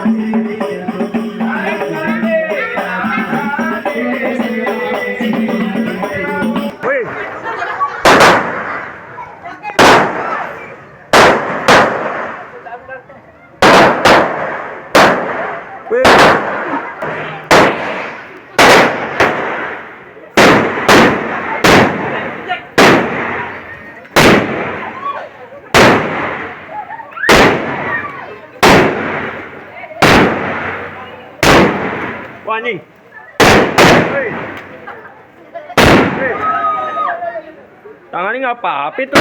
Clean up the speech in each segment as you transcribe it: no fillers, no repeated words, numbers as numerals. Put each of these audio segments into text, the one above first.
Wih. Wih. Wah, anjing. Hei. Hei. Tangannya nggak apa-apa itu.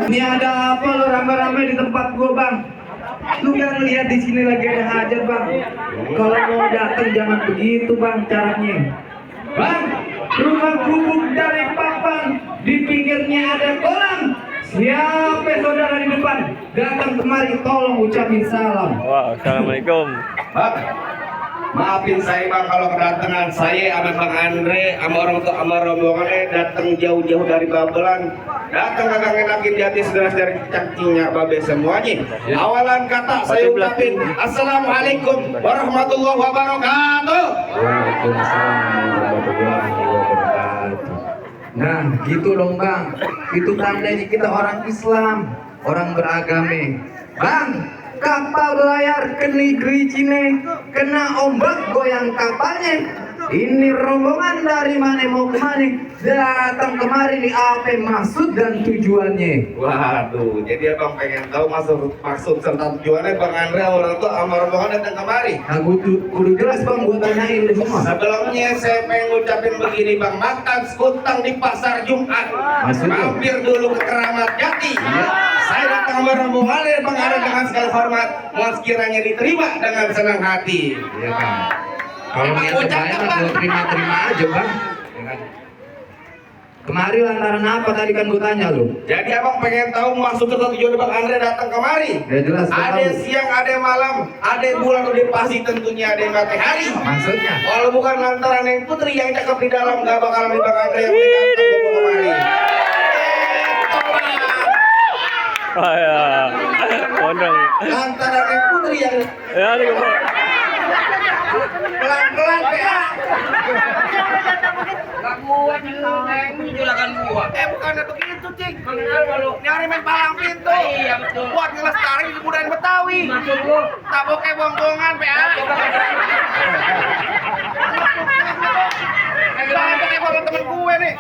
Ini ada apa lo rame-rame di tempat gua, Bang? Lu kan lihat di sini lagi ada hajat, Bang. Kalau mau datang jangan begitu, Bang, caranya. Bang, rumah gubuk dari papan, di pinggirnya ada kolam. Siapa saudara di depan? Datang kemari, tolong ucapin salam. Wah, assalamualaikum. Bang, maafin saya bang kalau kedatangan saya sama Bang Andre sama orang tua sama rombongannya datang jauh-jauh dari Babelan, datang kagak ngenakin di hati saudara dari cangkingnya babe semuanya. Awalan kata saya ucapin assalamualaikum warahmatullahi wabarakatuh. Waalaikumsalam warahmatullahi wabarakatuh. Nah, gitu dong, Bang. Itu tandanya kita orang Islam, orang beragama. Bang, kapal berlayar ke negeri Cine, kena ombak goyang kapalnya. Ini rombongan dari mana mau kemana? Datang kemari nih, apa maksud dan tujuannya? Waduh, jadi abang pengen tahu maksud serta tujuannya Bang Andre orang tua sama rombongan datang kemari. Nah, kudu jelas, Bang, gua tanyain lu semua. Sebelumnya saya pengen ngucapin begini bang, makan sekutang di pasar Jumat. Maksudnya? Mampir dulu ke Keramat Jati. Saya datang sama rombongan dari Bang Andre dengan segala hormat, mau sekiranya diterima dengan senang hati. Iya, Bang. Kalau yang terbaik mah gua terima-terima aja, Bang. Ya kan? Kemari lantaran apa tadi kan gua tanya lu? Jadi abang pengen tahu maksud serta tujuan Bang Andre datang kemari. Ya jelas. gua Ada tahu. siang, ada malam, ada bulan, ada pasti tentunya ada matahari. Maksudnya? Kalau bukan lantaran yang putri yang cakep di dalam, gak bakal ada Bang Andre yang boleh datang ke kemari. Oh ya. Kondang. Lantaran yang putri yang Ya, ada kemana? pelan-pelan ya. Bukan begitu, Cik. Nyari main palang pintu. Iya, betul. Buat ngelestariin kebudayaan Betawi. Maksud lu? Tak pakai bongkongan, PA. Jangan pakai bongkongan temen gue nih.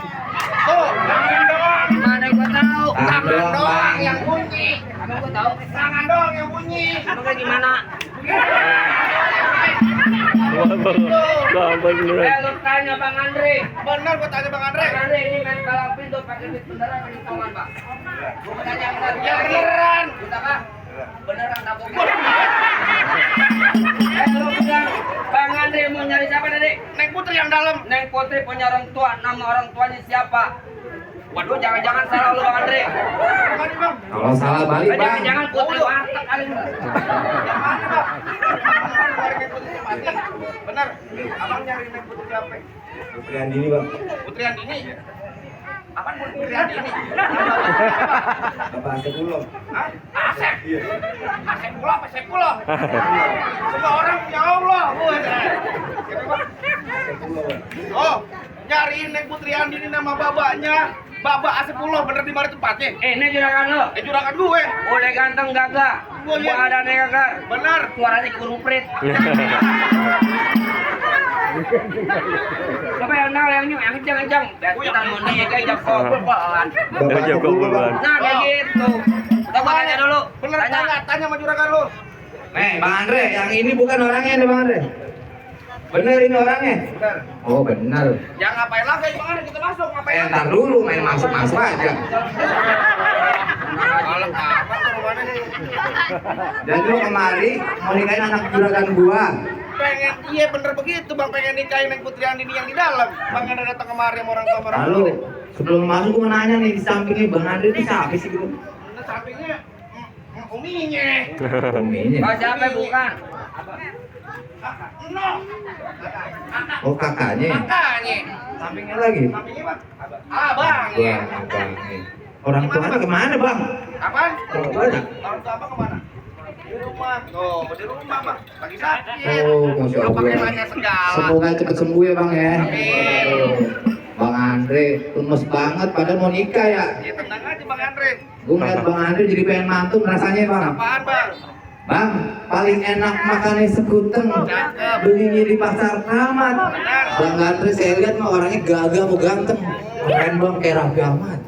Tuh, tangan doang. Mana gua tahu. Tangan doang yang bunyi. Apa gua tahu? Tangan doang yang bunyi. Emang gimana? Bang, beneran. Lu tanya Bang Andre. Bener gua tanya Bang Andre. Bang Andre ini main palang pintu pakai duit beneran apa ditongan, Bang? Gua tanya bener. Ya beneran. Kita apa? Beneran tak bohong. Lu bilang Bang Andre mau nyari siapa tadi? Neng Putri yang dalam. Neng Putri punya orang tua, nama orang tuanya siapa? Waduh, jangan-jangan salah lu Bang Andre. Kalau salah balik, Bang. Jangan-jangan Putri warteg kali lu. Bener. Abang nyari Neng Putri siapa? Putri Andini, Bang. Putri Andini. Apaan Putri Andini? Apa Asep Ulo? Hah? Asep? Asep Pulau apa Asep Pulau? Semua orang punya Allah. Oh, nyariin Neng Putri Andini nama babanya. Baba Asep Pulau, bener di mana tempatnya? Ini juragan lu. Juragan gue. Udah ganteng gagah. Oh, iya. Badannya gagah. Bener. Suaranya kuruprit. Coba yang nol yang kencang-kencang. Biar kita mau nikah jam kopelan. Jam kopelan. Nah, kayak gitu. Coba tanya dulu. Bener, tanya sama juragan lu. Bang Andre, yang ini bukan orangnya nih, Bang Andre. Bener ini orangnya? Bener. Oh, bener. Ya ngapain lagi Bang Andre, kita masuk ngapain? Ntar dulu main masuk-masuk aja. Kalau apa tuh rumahnya? Dan lu kemari mau nikahin anak juragan gua. Pengen, iya bener begitu Bang, pengen nikahin Neng Putri Andini yang di dalam. Bang Andre datang kemari sama orang tua orang tua. Lalu sebelum masuk gua nanya nih, di sampingnya Bang Andre itu siapa sih gitu? Nah, sampingnya uminya. Uminya. Oh, siapa bukan? No. Oh, kakaknya. Makanya. Sampingnya lagi. Sampingnya Bang. Abang. Gua abangnya. Orang tuanya kemana bang? Apaan? Orang tuanya? Orang tua abang kemana? Di rumah. Oh, di rumah bang. Lagi sakit. Oh, masya Lu pakai Allah. nanya segala. Semoga cepet sembuh ya bang ya. Amin. Bang Andre, lemes banget padahal mau nikah ya. Ya tenang aja Bang Andre. Gue ngeliat Bang Andre jadi pengen mantum rasanya bang. Apaan bang? Bang, paling enak makannya sekuteng. Cakep. Belinya di pasar Keramat. Benar. Bang Andre saya lihat mah orangnya gagah mau ganteng. Keren bang kayak Raffi Ahmad.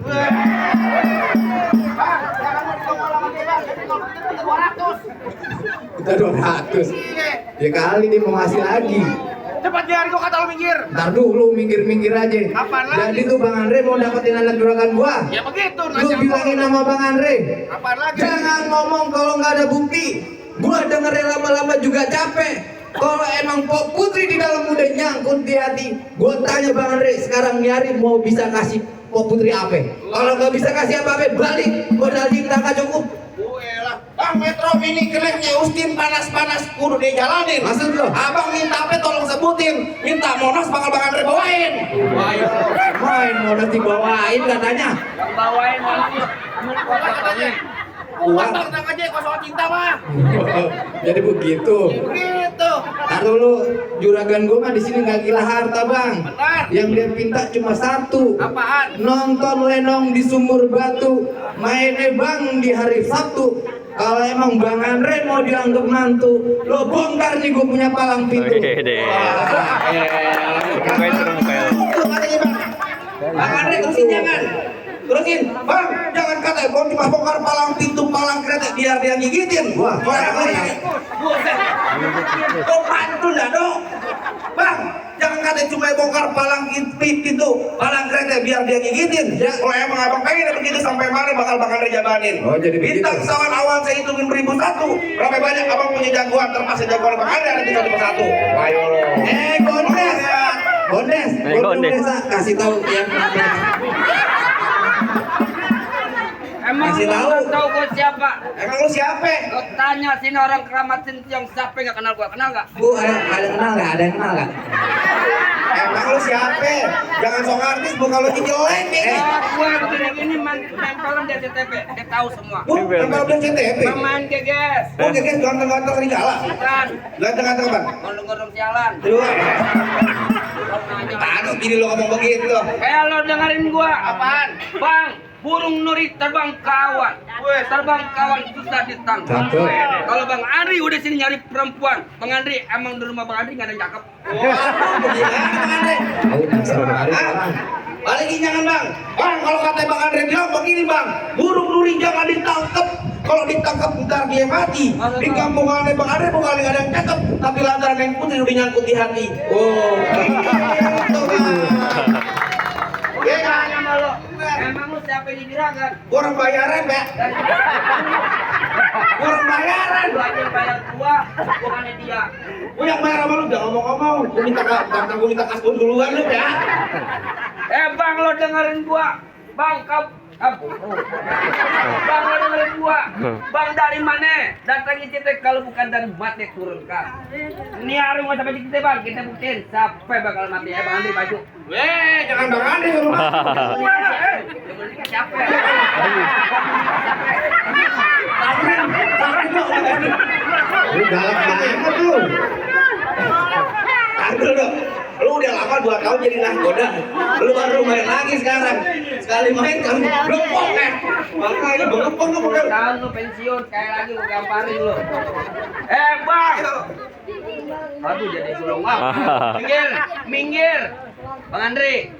Kita 200. Ya kali dia mau ngasih lagi. Cepat biar gua kata lu minggir. Ntar dulu minggir-minggir aja. Apaan lagi? Jadi tuh Bang Andre mau dapetin anak juragan gua. Ya begitu. Lu bilangin nama Bang Andre. Apaan lagi? Jangan ngomong kalau nggak ada bukti. Gua dengerin lama-lama juga capek. Kalau emang Pok Putri di dalam udah nyangkut di hati, gua tanya Bang Andre sekarang nyari mau bisa kasih Pok Putri apa? Kalau nggak bisa kasih apa-apa, balik. Modal cinta nggak cukup. Elah, Bang Metro Mini kelemnya Ustin panas-panas kudu dijalanin. Maksud lo? Abang minta apa tolong sebutin. Minta Monas bakal Bang Andre bawain. Ayo, main mau nanti bawain katanya. Yang bawain nanti fotonya. Uang. Tenang aja kalau soal cinta mah. Jadi begitu. Begitu. Ntar dulu, juragan gua mah di sini nggak gila harta bang. Benar. Yang dia minta cuma satu. Apaan? Nonton lenong di sumur batu, mainnya bang di hari Sabtu. Kalau emang Bang Andre mau dianggap mantu, lo bongkar nih gue punya palang pintu. Wede. Mukanya serem kayak. Itu katanya bang. Bang Andre terusin jangan. Terusin, bang, jangan kata gue cuma bongkar palang pintu, palang kereta biar dia gigitin. Wah, kok mantu dah dong, bang. Jangan kata cuma bongkar palang pintu, palang kereta biar dia gigitin. Ya, Kalau emang abang pengen begitu sampai mana bakal Bang Andre jabanin. Oh, jadi begitu. Bintang pesawat awal saya hitungin 1001. Berapa banyak abang punya jagoan termasuk jagoan Bang Andre nanti satu persatu. Ayo lo. Gondes, Gondes, Gondes. kasih tahu yang Emang Kasih lu tahu. nggak tahu gue siapa? Emang lu siapa? Lo tanya sini orang Keramat Sintiong siapa yang nggak kenal gue? Kenal nggak? Bu, ada yang kenal nggak? Ada yang kenal nggak? Emang lu siapa? Jangan sok artis bukan lu jelek nih. Gue begini tempelan di CTP. Dia tahu semua. Bu, emang lu CTP. Pemain geges. Oh, geges ganteng-ganteng serigala. Bukan. Ganteng-ganteng bang. Gondong-gondong sialan. Dua. Lo nanya. Aduh, gini lu ngomong begitu. Lo dengerin gua. Apaan? Bang, burung nuri terbang kawan. Terbang kawan susah ditangkap. Cakep. Kalau Bang Andri udah sini nyari perempuan. Bang Andri, emang di rumah Bang Andri nggak ada yang cakep. Waduh, bagaimana Bang Andre? Tahu dasar hari Ah, orang. balikin jangan bang. Bang, kalau kata Bang Andre bilang begini bang, burung nuri jangan ditangkap. Kalau ditangkap ntar dia mati. Di kampung Andre Bang Andre bukan ada yang cakep, tapi lantaran yang putih udah nyangkut di hati. Oh, gitu bang. Ya, Tanya sama lo. Emang lu siapa yang juragan? orang bayaran Pak. Orang bayaran. Lu aja yang bayar gua, bukannya dia. Gue yang bayar sama lu jangan ngomong-ngomong. Gue minta kasbon duluan lu ya. Bang, lo dengerin gua. Bang, Bang, lo dengerin gua. Bang, dari mana? Datangin kita kalau bukan dari mati turunkan. Ini hari mau sampai kita bang, kita buktiin sampai bakal mati. Bang Andri maju. Weh, jangan Bang Andre lu. Siapa? Lu galak banget lu. Tanggal dong. Lu udah lama 2 tahun jadi nahkoda. Lu baru main lagi sekarang. Sekali main kamu bengkok kan. Makanya bengkok lu bukan. Tahun lu pensiun, sekali lagi lu gamparin lu. Bang. Aduh jadi gulung Minggir, minggir. Bang Andri.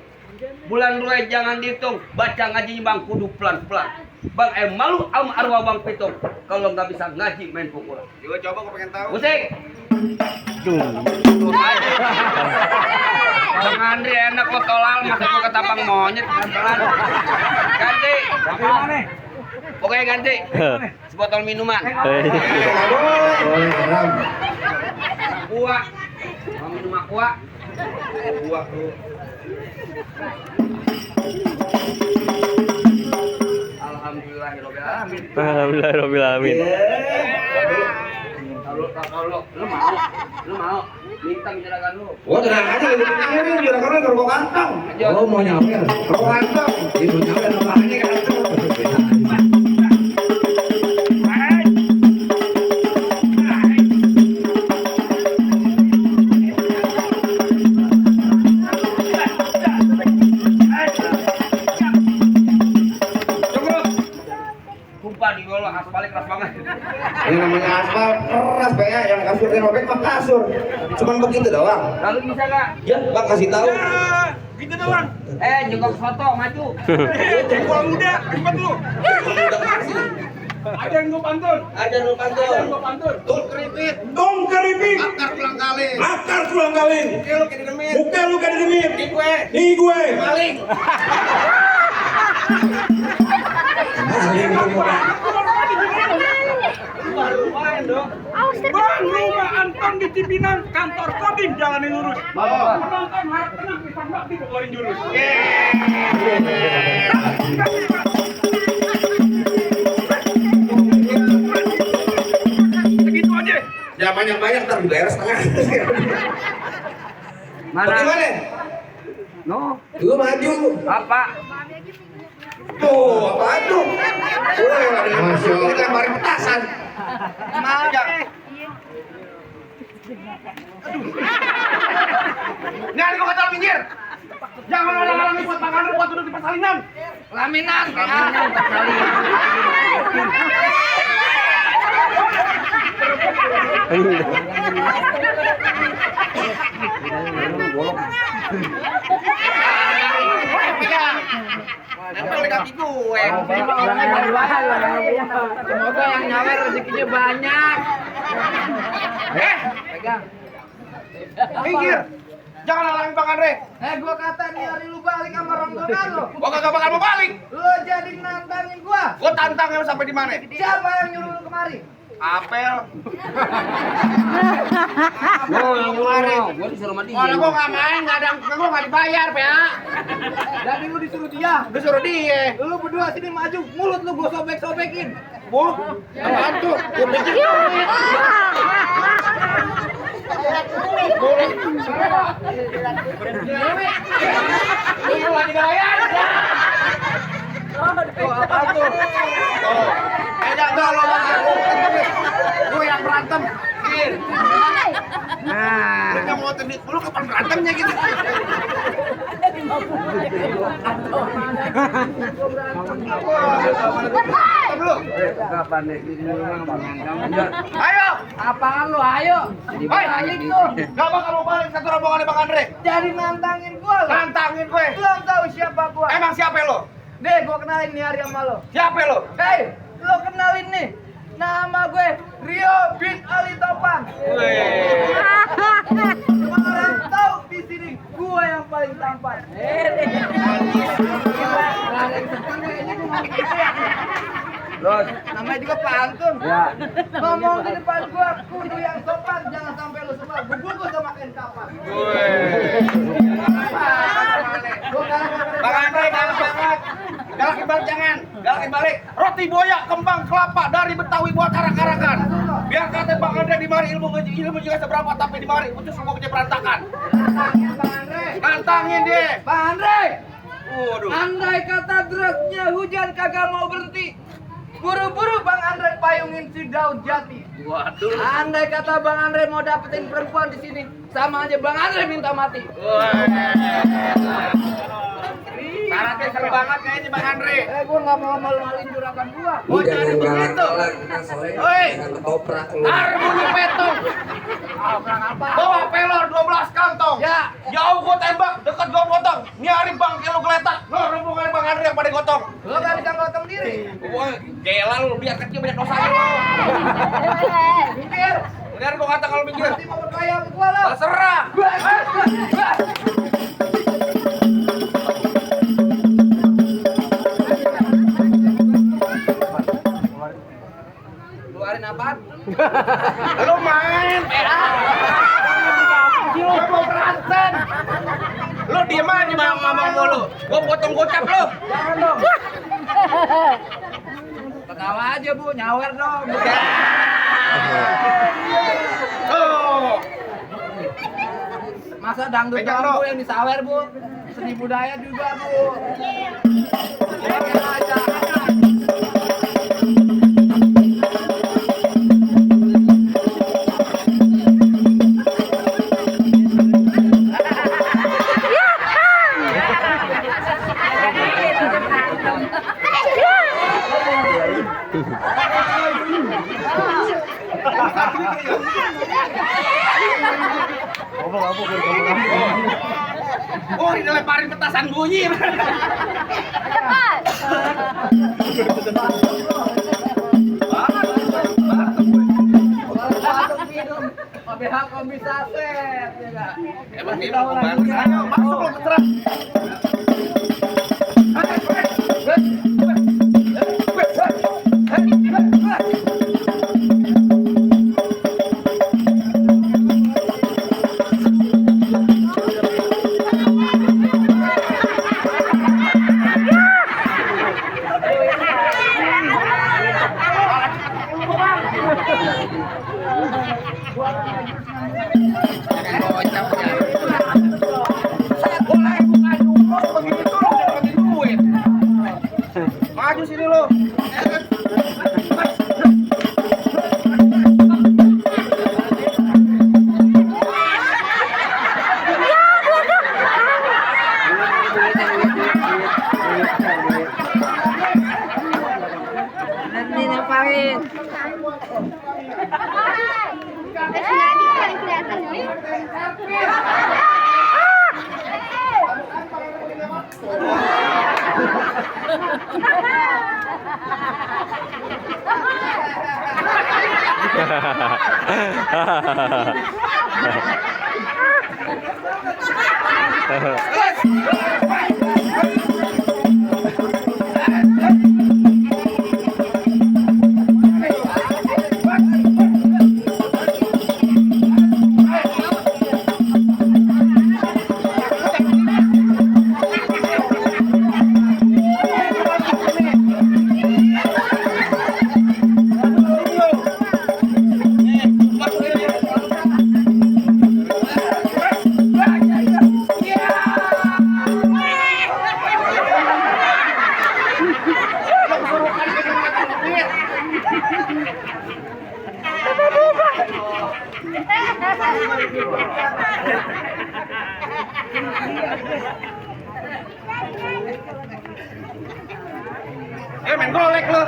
Bulan Rue jangan dihitung, baca ngaji bang kudu pelan-pelan. Bang malu am arwah bang Pitung. Kalau nggak bisa ngaji main pukulan. Coba coba gue pengen tahu. Musik. Bang Andri enak lo tolal, masa gua ketapang monyet pelan-pelan. Ganti. Oke ganti. Sebotol minuman. Boleh haram. Aqua. Mau minum aqua? Buah lu. Alhamdulillahirobbilalamin. Alhamdulillahirobbilalamin. Kalau lu mau minta juragan lu. Gua tenang aja lu pikirin juragan lu gerobak kantong. Oh mau nyawer. Gerobak kantong. Itu nyawer apaan? Ini kan lupa di bola aspalnya keras banget. Ini namanya aspal keras Pak ya, yang kasur yang robek mah kasur. Cuman begitu doang. Lalu bisa nggak? Ya, Bang kasih tahu. Gitu doang. Jengkok foto maju. Jengkol muda, cepat lu. Jengkol muda kasih. Ada yang gue pantun. Tul keripit. Akar tulang kaleng. Bukan lu kayak demit. Nih gue. Maling. Lumayan dong. Bang, rumah Anton di Cipinang, kantor Kodim jalanin lurus. Penonton harap tenang, bisa bakti keluarin jurus. Segitu aja. Jangan banyak-banyak ntar di daerah setengah. Bagaimana? No. Lu maju. Apa? Tuh, apa tuh? Masya Allah. Ini lemparin petasan. Nyari kok kata minggir. Jangan halang-halangi buat makan buat duduk di persalinan. Laminan. Nempel di kaki gue. Semoga yang nyawer rezekinya banyak. Pegang. Minggir. Jangan halangin Bang Andre. Gua kata nih hari lu balik sama rombongan lo. Gua kagak bakal mau balik. Lu jadi nantangin gua. Gua tantang emang sampai di mana? Siapa yang nyuruh lu kemari? Apel. Gua disuruh mati. Kalau gua enggak main, gua enggak dibayar, ya. Jadi lu disuruh dia. Disuruh dia. Lu berdua sini maju, mulut lu gua sobek-sobekin. Bu, apaan tuh? Gua pikir lu lagi bayar. Apa tuh? Enggak lo. Gue yang berantem. Nah, lu mau tendit lu kapan berantemnya gitu? Kapan nih? Ayo, Apaan lu? Ayo. Balik lu. gak bakal mau balik satu rombongan Bang Andre. Jadi nantangin gua lu. Tantangin gue. Belum tahu siapa gua. Emang siapa lo? Nih, gua kenalin nih hari sama lo. Siapa lo? Hei, lo kenalin nih. Nama gue Rio bin Ali Topan. Orang tahu di sini gue yang paling tampan. Terus, Namanya juga pantun. ya. Ngomong di depan gue kudu yang sopan, jangan sampai lu semua bubungkus sama kain kapan. Bang Andre galak banget. Galakin balik jangan. Galakin balik. Roti boyak kembang kelapa dari Betawi buat arak-arakan. Biar kata Bang Andre di mari ilmu juga seberapa tapi di mari ucus semua kerja berantakan. Bang Andre, Tantangin dia. Bang Andre. Waduh. Andai kata derasnya hujan kagak mau berhenti. Buru-buru Bang Andre payungin si Daud Jati. Waduh. Andai kata Bang Andre mau dapetin perempuan di sini, sama aja Bang Andre minta mati. Syaratnya seru banget kayaknya Bang Andre. Gua nggak mau malu-maluin juragan gua. Lu jangan begitu. galak-galak, sore Oi. jangan ketoprak lu. Harmoni petong. Bawa pelor 12 kantong. Ya. Jauh gua tembak, deket gua potong. Nyari bang kilo geletak. Lo rombongan Bang Andre yang pada gotong. Lo gak bisa gotong diri. Woi, gela lu biar kecil banyak dosanya lo. Mikir. Bener gua kata kalau mikir. Nanti mau berkaya sama gua lo. Terserah. Keluarin apaan? Lu main. Gua mau berantem. Lu diem aja bang ngomong mulu. Gua potong gocap lu. Jangan dong. Ketawa aja bu, nyawer dong. Oh. Masa dangdut Pegang doang dong. bu yang disawer bu. Seni budaya juga bu. Pegang aja. Oh, ini lemparin petasan bunyi. BH kok bisa set ya enggak? Emang ini mau bangsa. Ayo masuk lo terang. Maju sini lo. Nanti ngapain? Main golek lo.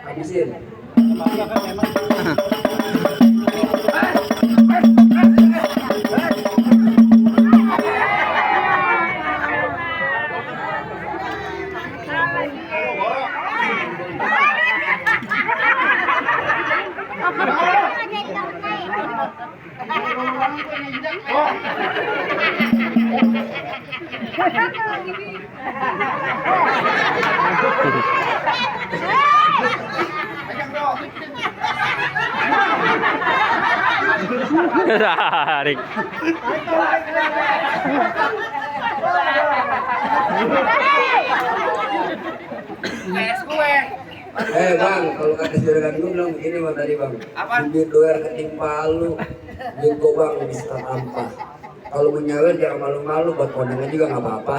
Habisin. Tarik. Bang, kalau kata juragan gue bilang begini bang tadi bang. Apa? Bibir doer ketimpa lu, jengko bang bisa tanpa. Kalau mau nyawer jangan malu-malu, buat kondangan juga nggak apa-apa.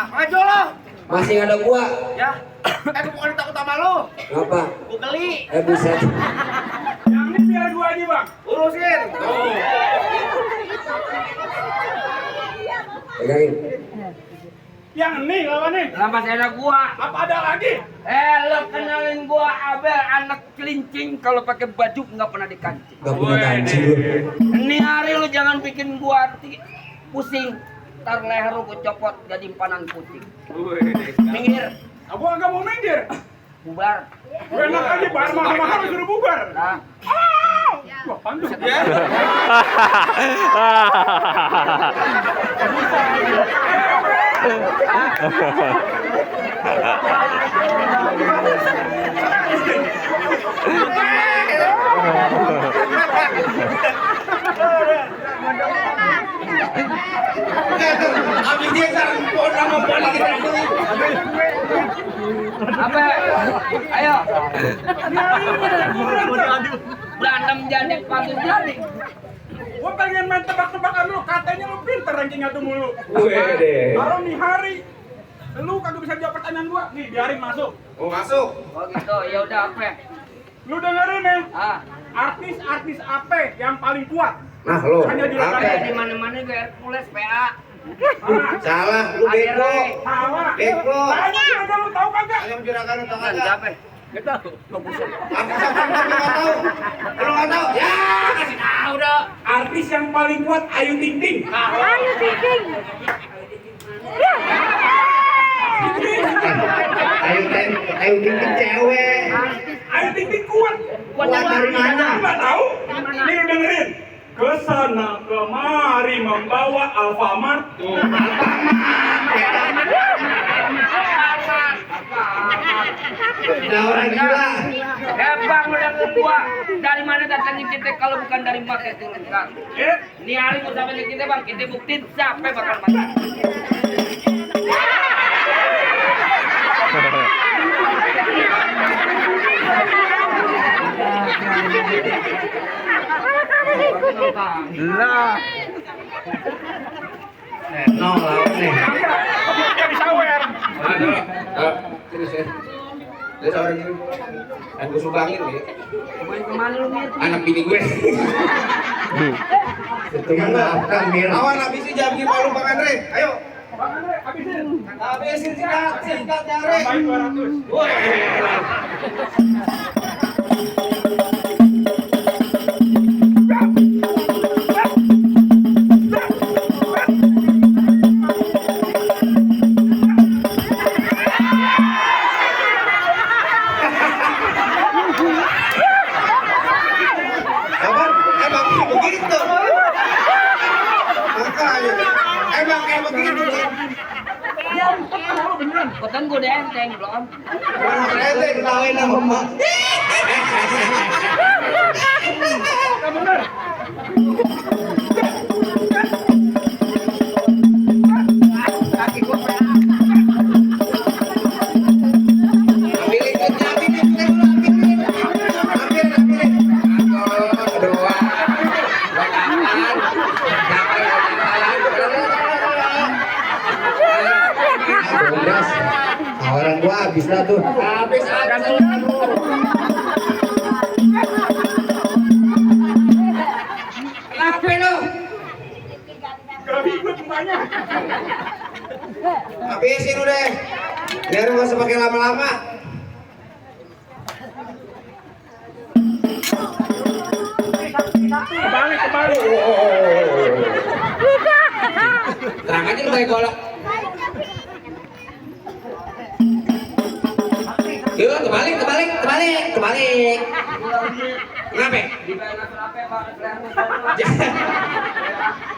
Maju lo. Masih ada gua. Ya. Bukan takut sama lo. Ngapa? Gua geli. Buset. Yang ini biar gua aja bang. Urusin. Pegangin. Yang ini lawannya. Lampas ada gua. Apa ada lagi? Lo kenalin gua Abel anak kelincing kalau pakai baju nggak pernah dikancing. Gak punya kancing lu. Ini hari lu jangan bikin gua pusing. Ntar leher lu gua copot jadi empanan kucing. Minggir. Aku agak mau minggir. Bubar. Gue enak aja bar mahal-mahal suruh bubar. Nah. Wah, pantas. Habis dia sarang nama balik kita. Apa? Ayo. Berantem jadi pantun jadi. Gua pengen main tebak-tebakan lu, katanya lu pinter ranking atu mulu. Wede. Kalau nih hari lu kagak bisa jawab pertanyaan gua, nih biarin masuk. Mau masuk? Oh gitu, ya udah apa? Lu dengerin nih, Ah, artis-artis apa yang paling kuat? Nah lo, Hanya di apa? kayak di mana-mana gue Hercules PA. Salah, lu bego. Salah. Bego. Tanya aja lu tahu kagak? Ayam juragan atau Kan kagak? siapa? Gak tahu. Aku nggak tahu. Lu nggak tahu? Ya, kasih tahu dah. Artis yang paling kuat Ayu Ting Ting. Ayo Ting. Ayo tinggi cewek. Ayu Ting Ting kuat. Kuat dari mana? Lu nggak tahu? Nih lu dengerin. Kesana kemari membawa Alfamart. Nah orang gila. Bang, lu yang gua. Dari mana datangnya kita kalau bukan dari market turun kan? Ini hari mau sampai kita bang, kita buktiin siapa bakal makan. Lah. No lawan nih. Jadi sawer. Serius ya. Dia seorang ini. Dan gue sumbangin nih. Main kemana lu Mir? Anak bini gue. Itu maafkan Mir. Awan habisin jam 5 lu Bang Andre. Ayo. Bang Andre, habisin. Habisin singkat Andre. Tambahin 200. Woi. Emang begitu. Makanya. Emang begitu. Lu beneran. Kotan gua udah enteng belum. Saya ketawain sama emak. Enggak bener. Kaki gua Orang gua habis dah tuh. Habis aja. Kenapa lu? Gak ikut semuanya. Habisin udah. Biar nggak usah pakai lama-lama. Kebalik. Terang aja lu kayak golok. Yuk, kebalik. Kenapa?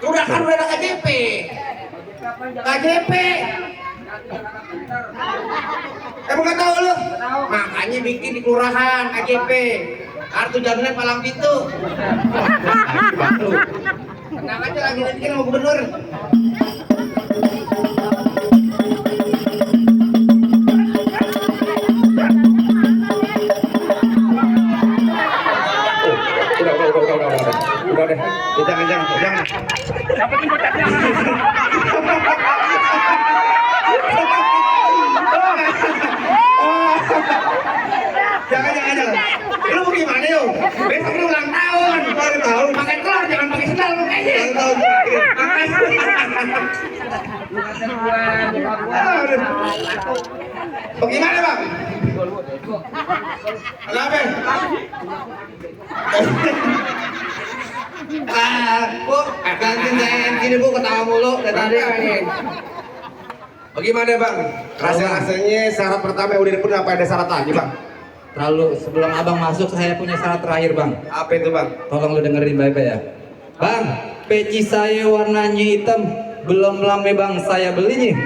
Udah kan udah ada KJP. Emang nggak tahu lu? Makanya bikin di kelurahan KJP. Kartu jaminan palang pintu. Tenang aja lagi nanti kan mau gubernur. Udah deh. Jangan. Dapetin bocahnya. Jangan. Lu mau gimana yuk? Besok lu ulang tahun. Ulang tahun. Pakai telur, jangan pakai sendal lu kayaknya. Bagaimana bang? Kenapa? Bu, gantiin gini bu, ketawa mulu dari tadi. Bagaimana bang? Rasanya syarat pertama yang udah dipenuhi apa ada syarat lagi bang? Terlalu sebelum abang masuk saya punya syarat terakhir bang. Apa itu bang? Tolong lu dengerin baik-baik ya. Bang, peci saya warnanya hitam. Belum lama bang saya belinya.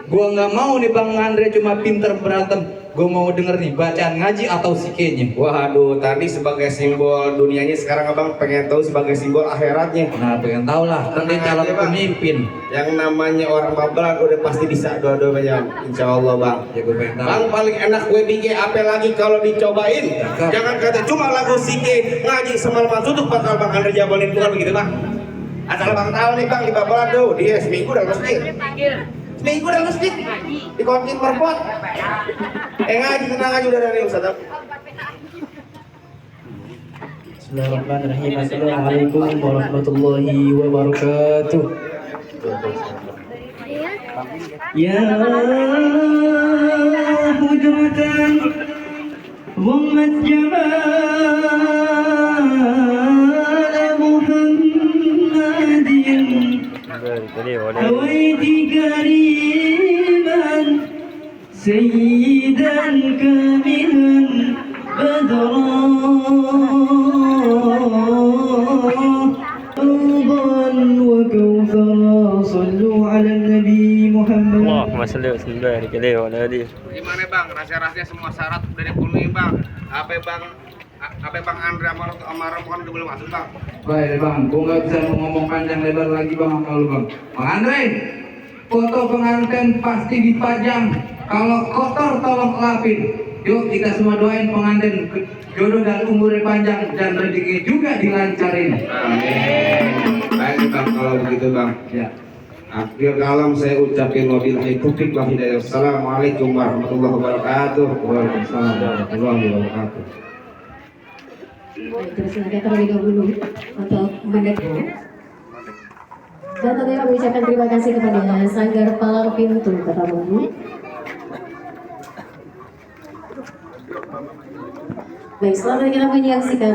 Gua nggak mau nih Bang Andre cuma pinter berantem. Gua mau denger nih bacaan ngaji atau sikenya. Waduh, tadi sebagai simbol dunianya, sekarang abang pengen tahu sebagai simbol akhiratnya. Nah, pengen tahu lah, nanti calon aja, Bang. pemimpin. Yang namanya orang babelan udah pasti bisa dua-duanya, insya Allah bang. Ya gue pengen tahu. Bang paling enak kue BG apa lagi kalau dicobain? Cakep. Jangan kata cuma lagu Sike ngaji semalam tutup bakal bang Andre jabalin, bukan begitu bang? Asal bang tahu nih bang di babelan tuh dia seminggu udah masjid. Seminggu udah masjid. Di kontin merpot. Ngaji tenang aja udah dari Ustaz. Bismillahirrahmanirrahim. Assalamualaikum warahmatullahi wabarakatuh. Ya hujratan dhammat jamal Muhammadin hawaiti kariman sayyidan kamilan badran وكوثرا صلوا على النبي محمد. Allahumma salli wa sallim barik alaihi wa ala alihi. Gimana bang? Rahasia-rahasia semua syarat udah dipenuhi bang. Apa bang Andre sama Rombongan udah belum masuk bang? Baik Bang, gua nggak bisa ngomong panjang lebar lagi Bang sama lu Bang. Bang Andre, foto pengantin pasti dipajang. Kalau kotor tolong lapin. Yuk kita semua doain pengantin jodoh dan umurnya panjang dan rezeki juga dilancarin. Amin. Baik bang, kalau begitu bang. Ya. Akhir kalam saya ucapin wabillahi taufiq wal hidayah. Assalamualaikum warahmatullahi wabarakatuh. Waalaikumsalam warahmatullahi wabarakatuh. Baik, tersilakan terlebih dahulu untuk mendekati. Dan tentunya kami ucapkan terima kasih kepada Sanggar Palang Pintu Kertabangun. Baik, selamat kita menyaksikan